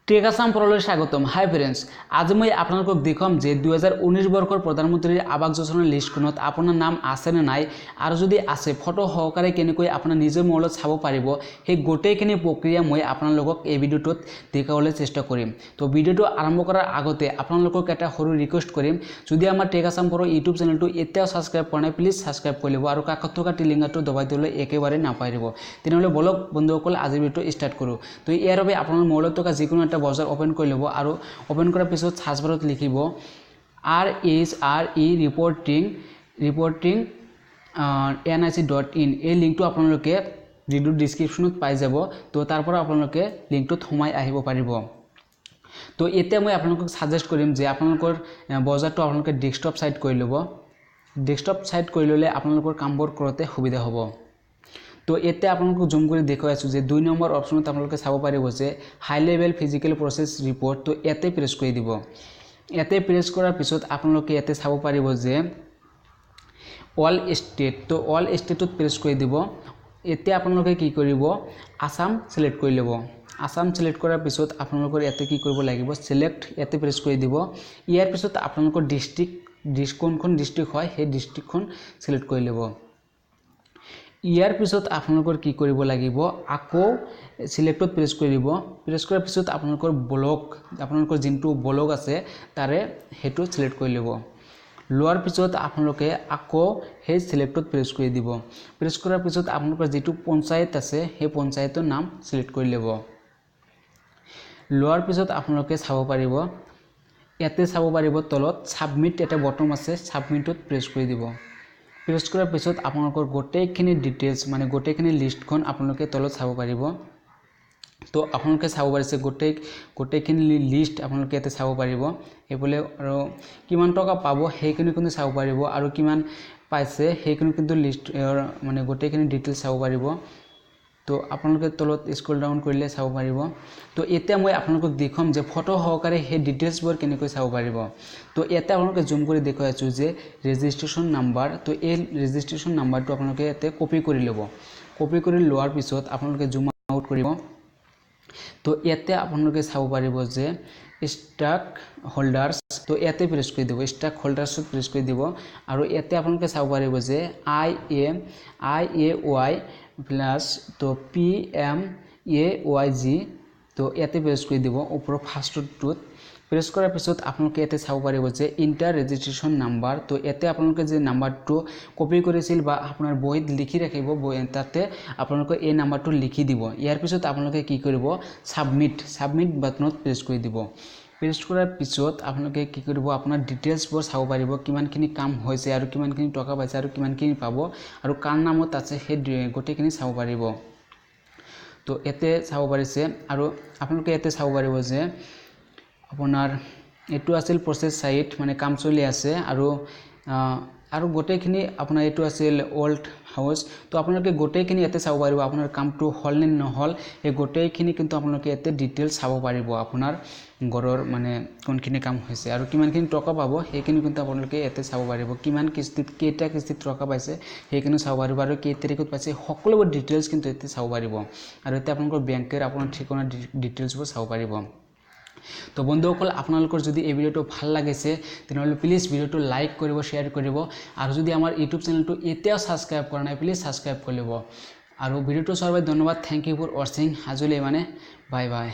Tech Assam প্ৰলৈ স্বাগতম। হাই friends, আজি মই আপোনালোকক দেখুৱাম যে 2019 বৰ্ষৰ প্ৰধানমন্ত্ৰীৰ আৱাস যোজনাৰ লিষ্টখনত আপোনাৰ নাম আছেনে নাই, আৰু যদি আছে ফটো সহকাৰে কেনেকৈ আপোনাৰ নিজৰ মোবাইলত চাব পাৰিব, সেই গোটেইখিনি প্ৰক্ৰিয়া মই আপোনালোকক এই ভিডিঅ'টোত দেখুৱাবলৈ চেষ্টা কৰিম। তো ভিডিঅ'টো আৰম্ভ কৰাৰ আগতে আপোনালোকক এটা সৰু ৰিকুৱেষ্ট কৰিম, যদি আমাৰ টেক আছাম প্ৰ ইউটিউব চেনেলটো এতিয়াও ছাবস্ক্ৰাইব কৰা নাই, প্লিজ ছাবস্ক্ৰাইব কৰি ল'ব আৰু কাষত থকা টিলিঙাটো দবাই দিবলৈ একেবাৰে নাপাহৰিব। তেনেহ'লে বলক বন্ধুসকল, আজিৰ ভিডিঅ'টো ষ্টাৰ্ট কৰোঁ। তো ইয়াৰ বাবে আপোনাৰ মোবাইলত থকা যিকোনো এটা ব্ৰাউজাৰ অ'পেন কৰি ল'ব আৰু অ'পেন কৰাৰ পিছত চাৰ্চ বাৰত লিখিব RHRE reporting nic.in। এই লিংকটো আপোনালোকে ভিডিঅ'ৰ ডিছক্ৰিপশ্যনত পাই যাব। তো তাৰ পৰা আপোনালোকে লিংকটোত সোমাই আহিব পাৰিব। তো এতিয়া মই আপোনালোকক ছাজেষ্ট কৰিম যে আপোনালোকৰ ব্ৰাউজাৰটো আপোনালোকে ডেস্কটপ ছাইট কৰি ল'ব। ডেস্কটপ ছাইট কৰি ল'লে আপোনালোকৰ কামবোৰ কৰোঁতে সুবিধা হ'ব। তো এতিয়া আপোনালোকক জুম কৰি দেখুৱাই আছোঁ যে 2 নম্বৰ অপশ্যনত আপোনালোকে চাব পাৰিব যে high level physical process report. তো ইয়াতে প্ৰেছ কৰি দিব। ইয়াতে প্ৰেছ কৰাৰ পিছত আপোনালোকে ইয়াতে চাব পাৰিব যে অল ষ্টেট। তো অল ষ্টেটত প্ৰেছ কৰি দিব। এতিয়া আপোনালোকে কি কৰিব, আছাম চিলেক্ট কৰি ল'ব। আছাম চিলেক্ট কৰাৰ পিছত আপোনালোকৰ ইয়াতে কি কৰিব লাগিব, চিলেক্ট ইয়াতে প্ৰেছ কৰি দিব। ইয়াৰ পিছত আপোনালোকৰ ডিষ্ট্ৰিক্ট, কোনখন ডিষ্ট্ৰিক্ট হয় সেই ডিষ্ট্ৰিক্টখন চিলেক্ট কৰি ল'ব। ইয়াৰ পিছত আপোনালোকৰ কি কৰিব লাগিব, আকৌ চিলেক্টত প্ৰেছ কৰি দিব। প্ৰেছ কৰাৰ পিছত আপোনালোকৰ ব্লক, আপোনালোকৰ যোনটো ব্লক আছে তাৰে সেইটো চিলেক্ট কৰি ল'ব। লোৱাৰ পিছত আপোনালোকে আকৌ সেই চিলেক্টত প্ৰেছ কৰি দিব। প্ৰেছ কৰাৰ পিছত আপোনালোকৰ যিটো পঞ্চায়ত আছে সেই পঞ্চায়তৰ নাম চিলেক্ট কৰি ল'ব। লোৱাৰ পিছত আপোনালোকে চাব পাৰিব, ইয়াতে চাব পাৰিব তলত ছাবমিট এটা বটন আছে, ছাবমিটত প্ৰেছ কৰি দিব। প্ৰেছ কৰাৰ পিছত আপোনালোকৰ গোটেইখিনি ডিটেইলছ, মানে গোটেইখিনি লিষ্টখন আপোনালোকে তলত চাব পাৰিব। তো আপোনালোকে চাব পাৰিছে গোটেইখিনি লিষ্ট আপোনালোকে ইয়াতে চাব পাৰিব। এইফালে আৰু কিমান টকা পাব সেইখিনি কিন্তু চাব পাৰিব, আৰু কিমান পাইছে সেইখিনি কিন্তু লিষ্ট, মানে গোটেইখিনি ডিটেইলছ চাব পাৰিব। তো আপোনালোকে তলত স্ক্ৰল ডাউন কৰিলে চাব পাৰিব। তো এতিয়া মই আপোনালোকক দেখুৱাম যে ফটো সহকাৰে সেই ডিটেইলছবোৰ কেনেকৈ চাব পাৰিব। তো ইয়াতে আপোনালোকে জুম কৰি দেখুৱাই আছোঁ যে ৰেজিষ্ট্ৰেশ্যন নাম্বাৰ। তো এই ৰেজিষ্ট্ৰেশ্যন নাম্বাৰটো আপোনালোকে ইয়াতে কপি কৰি ল'ব। কপি কৰি লোৱাৰ পিছত আপোনালোকে জুম আউট কৰিব। তো ইয়াতে আপোনালোকে চাব পাৰিব যে ষ্টক হোল্ডাৰ্ছ। তো ইয়াতে প্ৰেছ কৰি দিব, ষ্টক হোল্ডাৰ্ছত প্ৰেছ কৰি দিব। আৰু ইয়াতে আপোনালোকে চাব পাৰিব যে I A Y plus তো PMAYG। তো ইয়াতে প্ৰেছ কৰি দিব ওপৰৰ ফাৰ্ষ্টটোত। প্ৰেছ কৰাৰ পিছত আপোনালোকে ইয়াতে চাব পাৰিব যে ইণ্টাৰ ৰেজিষ্ট্ৰেশ্যন নাম্বাৰ। তো ইয়াতে আপোনালোকে যে নাম্বাৰটো কপি কৰিছিল বা আপোনাৰ বহীত লিখি ৰাখিব, তাতে আপোনালোকে এই নাম্বাৰটো লিখি দিব। ইয়াৰ পিছত আপোনালোকে কি কৰিব, ছাবমিট বাটনত প্ৰেছ কৰি দিব। প্ৰেছ কৰাৰ পিছত আপোনালোকে কি কৰিব, আপোনাৰ ডিটেইলছবোৰ চাব পাৰিব, কিমানখিনি কাম হৈছে আৰু কিমানখিনি টকা পাইছে আৰু কিমানখিনি পাব আৰু কাৰ নামত আছে সেই গোটেইখিনি চাব পাৰিব। তো ইয়াতে চাব পাৰিছে। আৰু আপোনালোকে ইয়াতে চাব পাৰিব যে আপোনাৰ এইটো আছিল প্ৰচেছ চাইট, মানে কাম চলি আছে। আৰু আৰু গোটেইখিনি আপোনাৰ এইটো আছিল অল্ড হাউচ। তো আপোনালোকে গোটেইখিনি ইয়াতে চাব পাৰিব, আপোনাৰ কামটো হ'ল নে নহ'ল এই গোটেইখিনি কিন্তু আপোনালোকে ইয়াতে ডিটেইলছ চাব পাৰিব। আপোনাৰ ঘৰৰ মানে কোনখিনি কাম হৈছে আৰু কিমানখিনি টকা পাব সেইখিনি কিন্তু আপোনালোকে ইয়াতে চাব পাৰিব। কিমান কিস্তিত, কেইটা কিস্তিত টকা পাইছে সেইখিনিও চাব পাৰিব আৰু কেই তাৰিখত পাইছে সকলোবোৰ ডিটেইলছ কিন্তু ইয়াতে চাব পাৰিব। আৰু ইয়াতে আপোনালোকৰ বেংকৰ আপোনাৰ ঠিকনা ডিটেইলছবোৰ চাব পাৰিব। তো বন্ধুসকল, আপোনালোকৰ যদি এই ভিডিঅ'টো ভাল লাগিছে তেনেহ'লে প্লিজ ভিডিঅ'টো লাইক কৰিব, শ্বেয়াৰ কৰিব। আৰু যদি আমাৰ ইউটিউব চেনেলটো এতিয়াও ছাবস্ক্ৰাইব কৰা নাই, প্লিজ ছাবস্ক্ৰাইব কৰি ল'ব। আৰু ভিডিঅ'টো চোৱাৰ বাবে ধন্যবাদ। Thank U for ৱাচিং। আজিলৈ মানে বাই বাই।